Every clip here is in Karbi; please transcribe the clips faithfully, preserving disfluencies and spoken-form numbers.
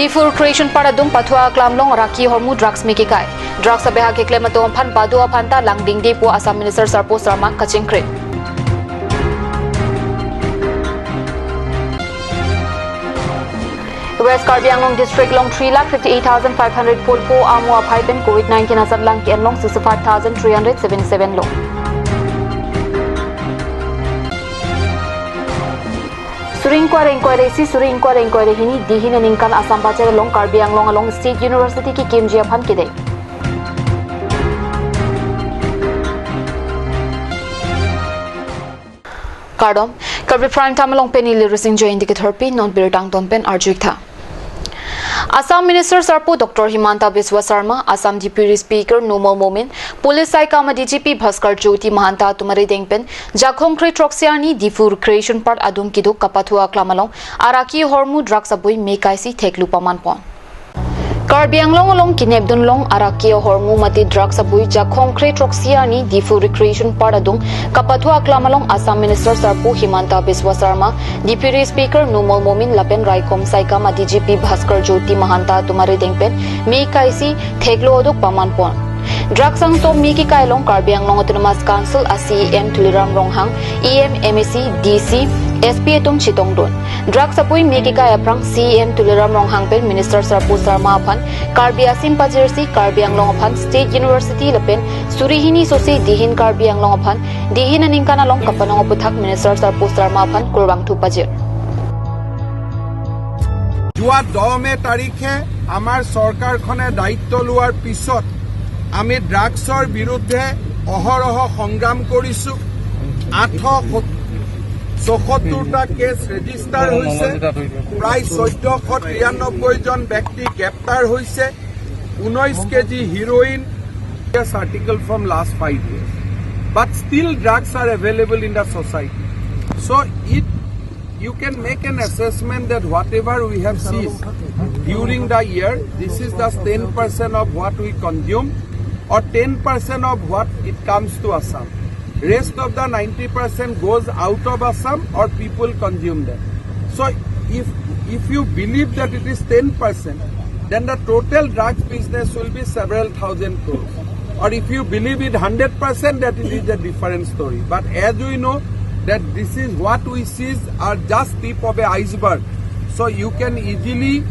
Diphu Recreation Park adung Kapathua Aklam along araki ahormu drugs me kekai. Drugs abeha keklem atum aphan badu aphan ta langdingde pu Assam Minister Sarpo Sarma kachingkrit. West Karbi Anglong District along three lakh fifty-eight thousand five hundred forty-four amu aphai pen COVID nineteen asatlang ke-en along sixty-five thousand three hundred seventy-seven lo. Suri ingkoi ra ingkoi ra isi, suri ingkoi ra ingkoi ra hini, dihin aningkan Assam budget along Karbi Anglong along State University kekimji aphan kedeng. Kardom, Karbi Prime Time along pini Lirusing Joy indikit horpi, non birta angton pen arju-ik tha. Assam Minister Sarpo Doctor Himanta Biswa Sarma, Assam Deputy Speaker Numal Momin, Police Saikam a D G P Bhaskar Jyoti Mahanta atum arideng pen Jakhong kre throksi arni Diphu Recreation Park adung kedo Kapathua Aklam along araki ahormu drugs abui me kaisi theklo paman pon. Karbi Anglong along kenep dun long araki ahormu mate drugs abui Jakhong kre throksi arni Diphu Recreation Park adung Kapathua Aklam along Assam Minister Sarpo Himanta Biswa Sarma, Deputy Speaker Numal Momin lapen Raikom Saikam a D G P Bhaskar Jyoti Mahanta atum arideng pen me kaisi theklo aduk paman pon. Drugs angtong me kekai along Karbi Anglong Autonomous Council a C E M Tuliram Ronghang, E M, M A C, D C, S P atum chetongdun. Drugs abui me kekai aphrang C E M Tuliram Ronghang pen Minister Sarpo Sarma aphan Karbi asim pajirsi, Karbi Anglong aphan State University lapen suri hini sosi dihin Karbi Anglong aphan dihin aningkan along kapanong aputhak Minister Sarpo Sarma aphan kurvangthu pajir. যোৱা দহ মে তাৰিখে আমাৰ চৰকাৰখনে দায়িত্ব লোৱাৰ পিছত আমি ড্ৰাগছৰ বিৰুদ্ধে অহৰহ সংগ্ৰাম কৰিছো। আঠশ চৌসত্তৰটা কেছ ৰেজিষ্টাৰ হৈছে, প্ৰায় চৈধ্যশ তিৰান্নব্বৈ জন ব্যক্তি গ্ৰেপ্তাৰ হৈছে। ঊনৈশ KG heroine, yes, article from last five years, but still drugs are available in the society. So it, you can make an assessment that whatever we have seized during the year, this is just ten percent of what we consume or ten percent of what it comes to Assam. Rest of the ninety percent goes out of Assam or people consume them. So if, if you believe that it is ten percent, then the total drugs business will be several thousand crores. Or if you believe it hundred percent, that it is a different story. But as we know that this is what we seize are just tip of a iceberg. So you can easily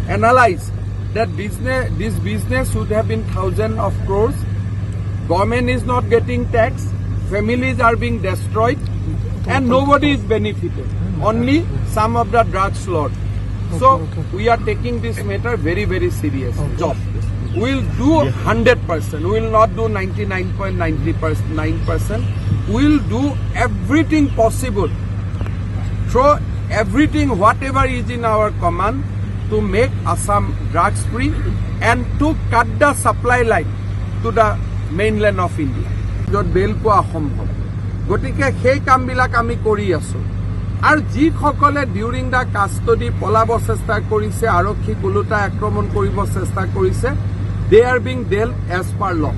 analyze that business, this business would have been thousands of crores. Government is not getting tax, families are being destroyed, and nobody is benefited. Only some of the drugs lord. So we are taking this matter very, very serious. Job. We'll do hundred percent. We will not do ninety-nine point nine percent. We'll do everything possible, throw everything, whatever is in our command, to make Assam drugs free and to cut the supply line to the mainland of India. য'ত বেইল পোৱা অসম্ভৱ, গতিকে সেই কামবিলাক আমি কৰি আছো। আৰু যিসকলে ডিউৰিং দ্য কাষ্টডি পলাব চেষ্টা কৰিছে, আৰক্ষীক ওলোটাই আক্ৰমণ কৰিব চেষ্টা কৰিছে, they are being dealt as per law.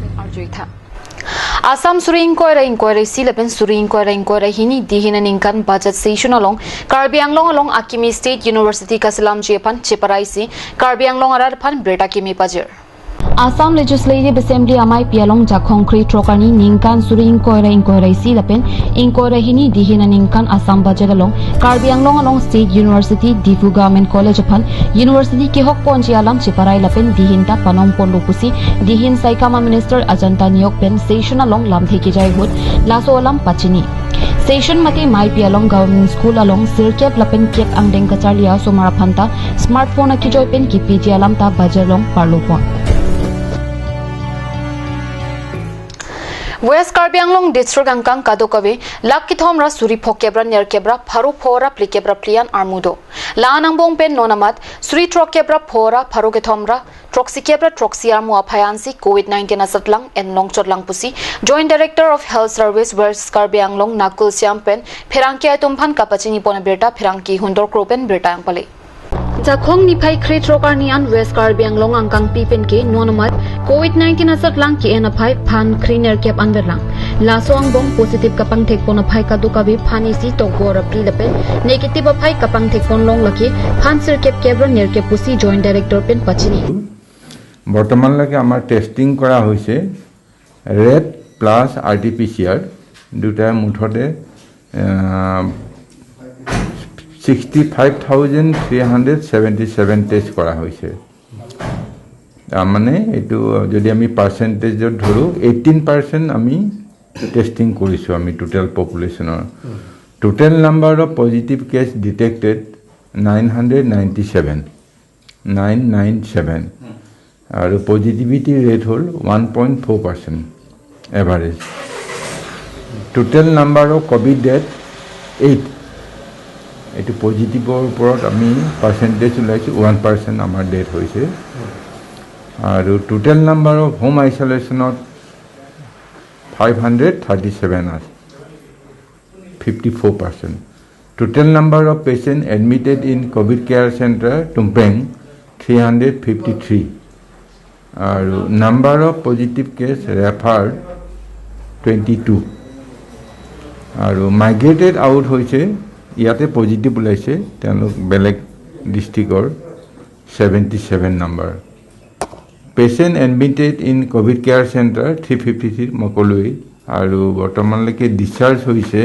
Assam suri ingkoi ra ingkoi ra isi lapen suri ingkoi ra ingkoi ra hini dihin aningkan budget session along Karbi Anglong along akimi State University kaselamji aphan cheparaisi Karbi Anglong arat aphan birta kimi pajir. Assam Legislative Assembly amaipi along Jakhong kre throk arni ningkan suri ingkoi ra ingkoi ra isi lapen ingkoi ra hini dihin aningkan Assam budget along Karbi Anglong along State University Diphu Government College aphan university kehok ponji alam cheparai lapen dihin ta panom ponlo pusi dihin saikam a Minister Ajanta Neok pen session along lamthe kejai ahut laso alam pachini. Session mate maipi along Government School along sirkep lapen kep angdeng kacharli asomar aphan ta smartphone akejoi pen kipiji alam ta budget along parlo pon. West Karbi Anglong District angkang kadokave lakh kethom ra suri phokep ra nerkep ra pharo pho ra phlikep ra phli-an armu do. La-an angbong pen non amat suri throkkep ra pho ra pharo kethom ra throksikep ra throksi armu aphai ansi COVID nineteen asatlang enlong chotlang pusi Joint Director of Health Service West Karbi Anglong Nakul Shyam pen pherangke atum aphan kapachini pon abirta pherangke Hundor Kro pen birta nangpale. Jakhong niphai kre-throk arni an West Karbi Anglong angkangpi pen ke non amat covid nineteen asatlang ke-en aphai phan kre-nerkep anverlang. Laso angbong positive kapangthekpon aphai kadokave phan isi tokgor apri lapen negative aphai kapangthekpon long lake phan sirkep kep ra nerkep pusi Joint Director pen pachini. বৰ্তমানলৈকে আমাৰ টেষ্টিং কৰা হৈছে rate plus আৰ T P C আৰ দুটাই মুঠতে sixty five thousand three hundred seventy seven test কৰা হৈছে। তাৰমানে এইটো যদি আমি পাৰ্চেণ্টেজত ধৰোঁ, এইটিন পাৰ্চেণ্ট আমি টেষ্টিং কৰিছোঁ আমি টোটেল পপুলেশ্যনৰ। Total number of positive case detected nine hundred ninety seven, nine nine seven। আৰু পজিটিভিটি ৰেট হ'ল one point four percent average. Total number of covid death eight। এইটো পজিটিভৰ ওপৰত আমি পাৰ্চেণ্টেজ ওলাইছোঁ, ওৱান পাৰ্চেণ্ট আমাৰ ডেথ হৈছে। আৰু টোটেল নাম্বাৰ অফ হোম আইচলেশ্যনত ফাইভ হাণ্ড্ৰেড থাৰ্টি ছেভেন আছে, fifty four percent. Total number of patient admitted in covid care center Tumpreng three hundred fifty three। আৰু number of positive case referred twenty two. আৰু migrated out হৈছে, ইয়াতে পজিটিভ ওলাইছে, তেওঁলোক বেলেগ ডিষ্ট্ৰিক্টৰ, seventy seven number. Patient admitted in covid care center three fifty three মই ক'লোৱেই। আৰু বৰ্তমানলৈকে ডিচাৰ্জ হৈছে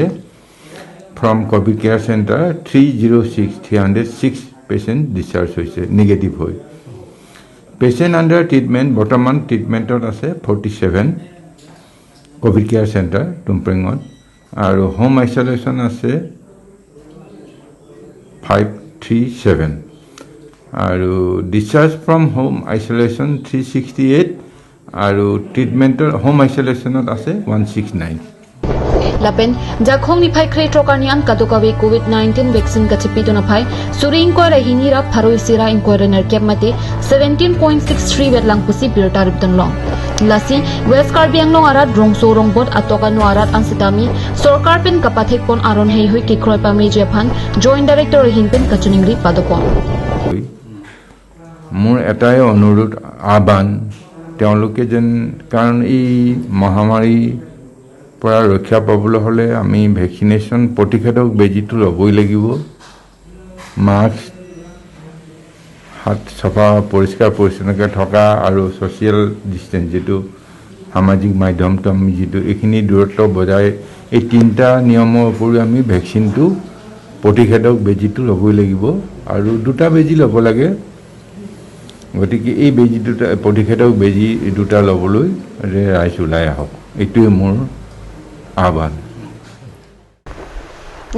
from covid care centre three zero' six, three hundred six patient discharge হৈছে নিগেটিভ হৈ। পেচেণ্ট আণ্ডাৰ ট্ৰিটমেণ্ট, বৰ্তমান ট্ৰিটমেণ্টত আছে forty seven covid care centre টুমপ্ৰেঙত। আৰু হোম আইচলেশ্যন আছে ফাইভ থ্ৰী ছেভেন। আৰু discharge from home isolation three sixty eight. আৰু ট্ৰিটমেণ্টৰ হোম আইচলেশ্যনত আছে one six nine. Lapen Jakhong niphai kre-throk arni an kadokave covid nineteen vaccine kachepidun aphai suri ingkoi ra hini ra pharo isi ra ingkoi ra nerkep mate seventeen point six three vetlang pusi birta ripdun long. Lasi West Karbi Anglong arat rongso rongbot atok ano arat an sitame sorkar pen kapathekpon aron heihui kekroi pameji aphan Joint Director ahin pen kachiningri padopon. মোৰ এটাই অনুৰোধ, আহ্বান, তেওঁলোকে যেন, কাৰণ এই মহামাৰীৰ পৰা ৰক্ষা পাবলৈ হ'লে আমি ভেকচিনেশ্যন, প্ৰতিষেধক বেজীটো ল'বই লাগিব। মাস্ক, হাত চফা, পৰিষ্কাৰ পৰিচ্ছন্নকৈ থকা আৰু ছ'চিয়েল ডিষ্টেঞ্চ, যিটো সামাজিক মাধ্যমটো আমি যিটো, এইখিনি দূৰত্ব বজাই, এই তিনিটা নিয়মৰ উপৰিও আমি ভেকচিনটো, প্ৰতিষেধক বেজীটো ল'বই লাগিব আৰু দুটা বেজী ল'ব লাগে। গতিকে এই বেজী দুটা, প্ৰতিষেধক বেজী দুটা ল'বলৈ ৰাইজ ওলাই আহক, এইটোৱে মোৰ আহ্বান।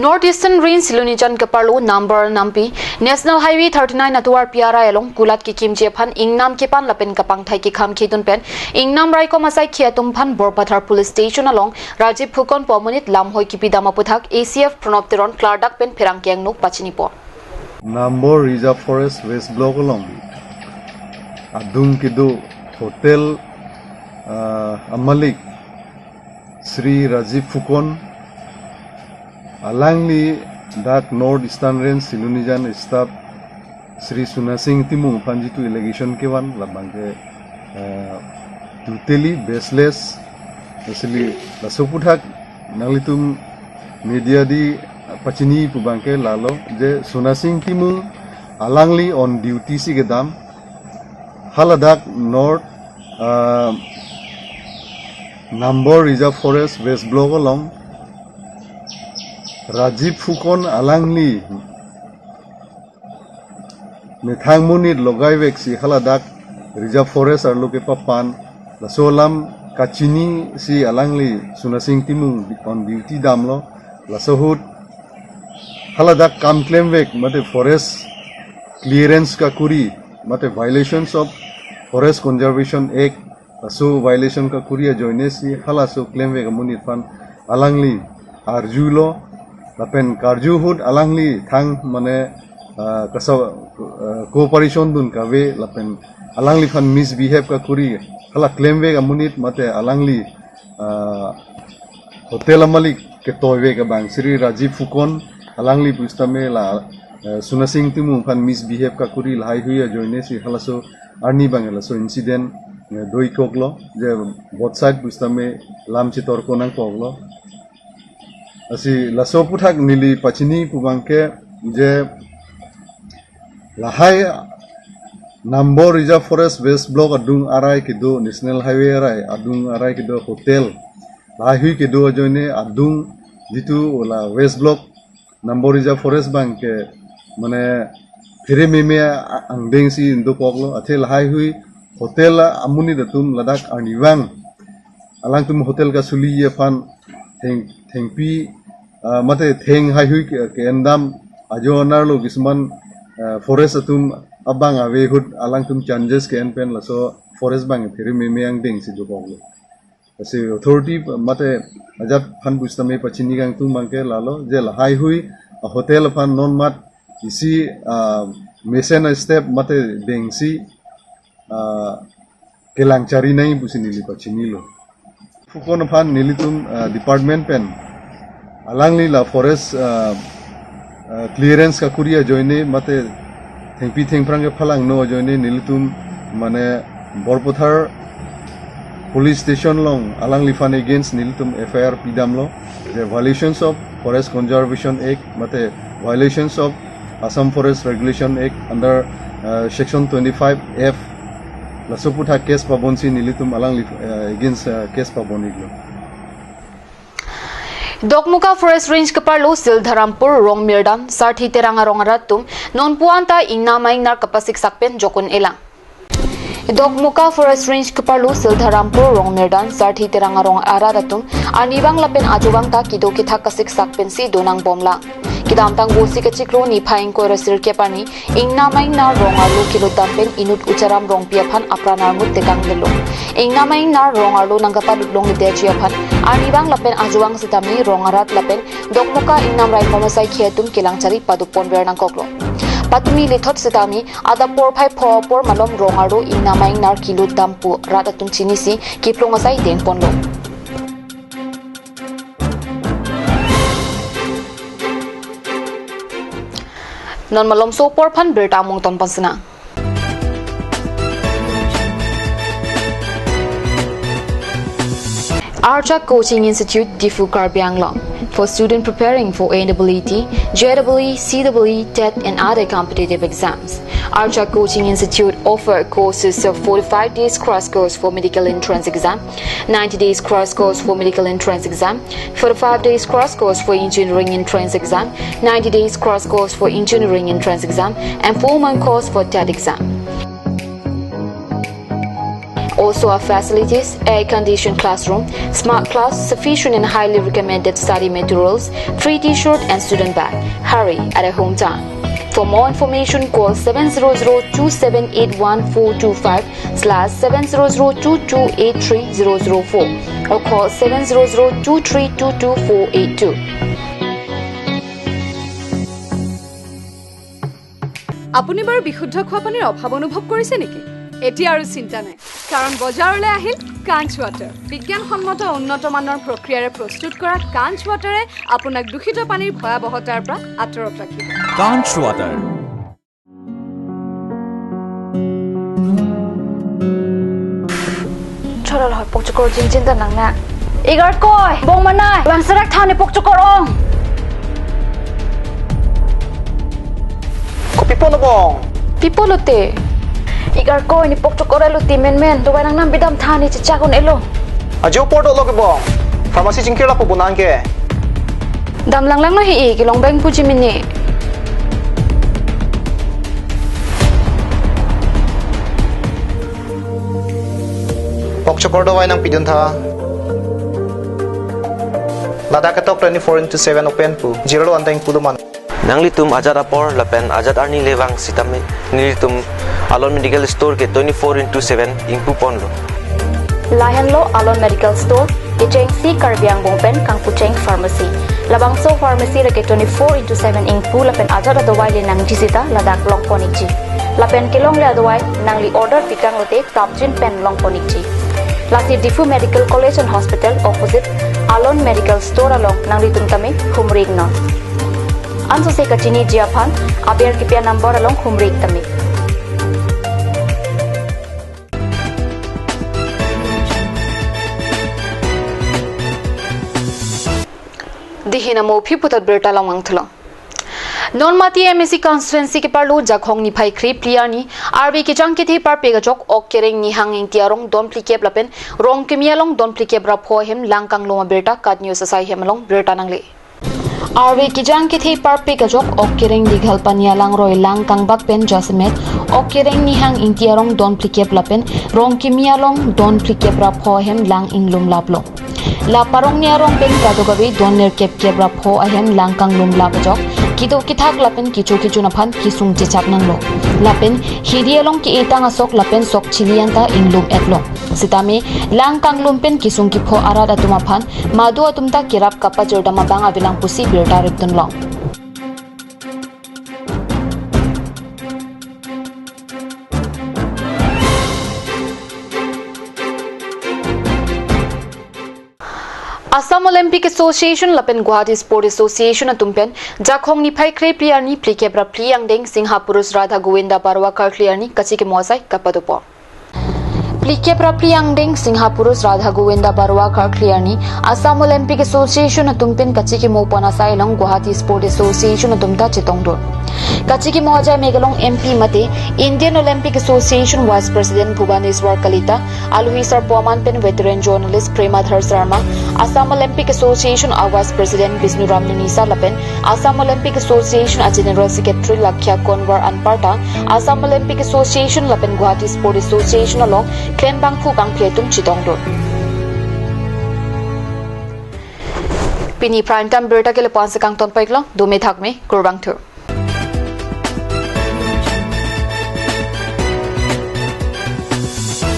North Eastern Range Silonijan keparlo number nampi National Highway thirty nine atovar P R I along kulat kekimji aphan ingnam kepan lapen kapangthai kekham kedun pen ingnam raikom asai ke atum aphan Borpathar Police Station along Rajiv Phukon pu amonit lamhoi kipidam aputhak A C F Pranab Teron klardak pen pherangke angno pachinipon. Nambor Reserve Forest West Block along adung kedo hotel, ah, amalik Shri Rajiv Phukon, alangli dak North Eastern Range Silonijan staff Shri Sonasing Timung aphan jitu allegation kevan labangke, eh, totally baseless. Asli laso aputhak nanglitum media di pachini pu abangke lalo je Sonasing Timung alangli on duty si kedam haladak North, ah, Nambor Reserve Forest West Block along Rajiv Phukon alangli methang monit logaivek si haladak Reserve Forest arlo kepapan, laso alam kachini si alangli Sonasing Timung on duty damlo, laso ahut haladak kam klemvek mate forest clearance kakuri mate violations of Forest Conservation Act, laso violation kakuri ajoine si halaso klemvek amonit aphan alangli arjulo, lapen karju ahut alangli thang mane, ah, kasa, ah, cooperation dun kave lapen alangliphan misbehave kakuri hala klemvek amonit mate alangli, ah, hotel amalik ketoivek abang Shri Rajiv Phukon alangli pusitame la Eh, Sunasing Timung aphan misbehave kakuri lahaihui ajoine si halaso arni abang laso incident, eh, do-ik koklo, je both side pusitame lam chetorko nangkoklo. Lasi laso aputhak neli pachini pu abangke je lahai Nambor Reserve Forest West Block adung arai kedo, National Highway arai adung arai kedo hotel lahaihui kedo ajoine adung jitu la West Block Nambor Reserve Forest abangke mane phere meme a-, angdeng si do koklo, athe lahaihui hotel amonit atum ladak arnivang alangtum hotel kasuli aphan theng, thengpi, ah, mate theng haihui ke, ke-endam ajo anerlo kisuman, ah, forest atum abang ave ahut alangtum challenges ke-en pen laso forest abang phere meme angdeng si do koklo. Lasi authority mate ajat aphan pusitame pachini kangtung abangke lalo je lahaihui a hotel aphan non mat isi, ah, mesen a step mate dengsi, ah, kelang chari nangji pusi neli pachinilo. Pukon aphan nelitum, ah, department pen alangli la forest, ah, ah, clearance kakuri ajoine mate thengpi thengphrang kephalangno ajoine nelitum mane Borpathar Police Station along alangliphan against nelitum F I R pidamlo, the violations of Forest Conservation Act mate violations of Assam Forest Regulation Act under, uh, section twenty-five F. Laso aputhak case pabonsi nelitum alangli, uh, against, uh, case pabon-iklo. Dokmoka Forest Range keparlo Sildharampur, Rongmirdan, Sarthi Terang arong arat atum non puan ta ingnam aingnar kapasiksak pen jokun-elang. Dokmoka Forest Range keparlo Sildharampur, Rongmirdan, Sarthi Terang arong arat atum arnivang lapen ajovang ta kedo kethak kasiksak pensi donangbomlang. Kedamtang Vosi kachiklo niphai ingkoi ra sirkep arni ingnam aingnar rong arlo kelutdam pen inut Ucharam Rongpi aphan apran armut tekang delo. Ingnam aingnar rong arlo nangkapalutlongledetji aphan arnivang lapen ajovang sitame rong arat lapen Dokmoka ingnam raikom asaikhi atum kelang chari padoponver nangkoklo. Patumi lethot sitame adap porphai pho apor malom rong arlo ingnam aingnar kelutdam pu rat atum chinisi kiplong asai dengponlo. Non malomso apor aphan birta among tonpon sinang. Archak Coaching Institute, Diphu, Karbi Anglong. For student preparing for N E E, J E E, C E E, TET and other competitive exams, Archak Coaching Institute offer courses of forty-five days crash course for medical entrance exam, ninety days crash course for medical entrance exam, forty-five days crash course for engineering entrance exam, ninety days crash course for engineering entrance exam, and four-month course for TET exam. Also our facilities, air-conditioned classroom, smart class, sufficient and highly recommended study materials, free T-shirt and student bag. Hurry at a home time. For more information, call seven zero zero two seven eight one four two five slash seven zero zero two two eight three zero zero four or call seven zero zero two three two two four eight two. আপুনি বাৰু বিশুদ্ধ খোৱা পানীৰ অভাৱ অনুভৱ কৰিছে নেকি? এতিয়া আৰু চিন্তা নাই, কাৰণ বজাৰলৈ আহিল কাঞ্চ ৱাটাৰ। বিজ্ঞানসন্মত উন্নত মানৰ প্ৰক্ৰিয়াৰে প্ৰস্তুত কৰা কাঞ্চ ৱাটাৰে আপোনাক দূষিত পানীৰ ভয়াৱহতাৰ পৰা আঁতৰত ৰাখিব। Kanch Water. Chorol hoi pokchokor jinjin ta nang na. Igarkoi, bong manai, bang serak thani pokchokor ong. Kopi pon bong? Pi pulote? Igarkoi, ne pokchokor elo ti menmen, dawai nangnam pidam thani chechak un-elo. Ajo apor dolo ke bong. Pharmacy chingkir lapu bonang ke. Damlang lang lo hi-i, kelong beng puji mini. Pokchokor dawai nangpidun tha. Ladak ketok twenty-four into seven open pu. Jirlo anteng pulo man. Nanglitum ajat apor lapen ajat arni le vang sitame nelitum Alon Medical Store ke twenty-four into seven ingpu ponlo. Lahenlo Alon Medical Store, kechengsi Karbi Angbong pen kangpucheng pharmacy. Labangso pharmacy lake twenty-four into seven ingpu lapen ajat adawai le nangji sita ladak longpon-ikji. Lapen kelongle adawai nangli order pikang lote prapjin pen longpon-ikji. Lasi Diphu Medical College and Hospital opposite Alon Medical Store along nanglitum tame humri-iknon. Ansose kachiniji aphan aber kipi a-number along humri tame. Dei hin amo aphi puthot birta langvang thulo. Non Mati M A C constituency keparlo Jakhong niphai kre phli arni arve kejang kethe parpik ajok Ok Kereng Nihang Ingti arong don phlikep lapen Rongkimi along don phlikep ra pho ahem lang kanglum abirta KAT News asai hem along birta nangle. Arve kejang kethe parpik ajok Ok Kereng Dighalpani alangroi lang kangbak pen jasemet Ok Kereng Nihang Ingti arong don phlikep lapen Rongkimi along don phlikep ra pho ahem lang inglum laplo. La parongni arong pen kadokave don nerkep kep ra pho ahem lang kanglum lap ajok kedo kethak lapen kecho kechun aphan kesung chechak nanglo. Lapen hiri along ke-etang asok lapen sok chili anta inglum etlo. Sitame lang kanglum pen kesung kepho arat atum aphan madu atum ta kerap kapajirdam abang avelang pusi birta ripdunlong. Assam Olympic Association lapen Guwahati Sport Association atum pen Jakhong niphai kre phli arni phlikep ra phli angdeng Singha Purush Radha Govinda Baruah karkli arni kachikimo asai kapadopo. Phlikep ra phli angdeng Singha Purush Radha Govinda Baruah karkli arni Assam Olympic Association atum pen kachikimo pon asai along Guwahati Sport Association atum ta chetongdun. Kachikimo ajai megalong M P mate Indian Olympic Association Vice President Bhubaneswar Kalita, alohi sarpo aman pen veteran journalist Premadhar Sharma, Assam Olympic Association a Vice President Bishnu Ram Nunisa lapen Assam Olympic Association a General Secretary Lakhya Konwar anparta Assam Olympic Association lapen Guwahati Sport Association along klembangphu bangphi atum chetongdun. Pini Prime Time birta ke lapu-an si kangton paiklo, dome thakme, kurvangthu.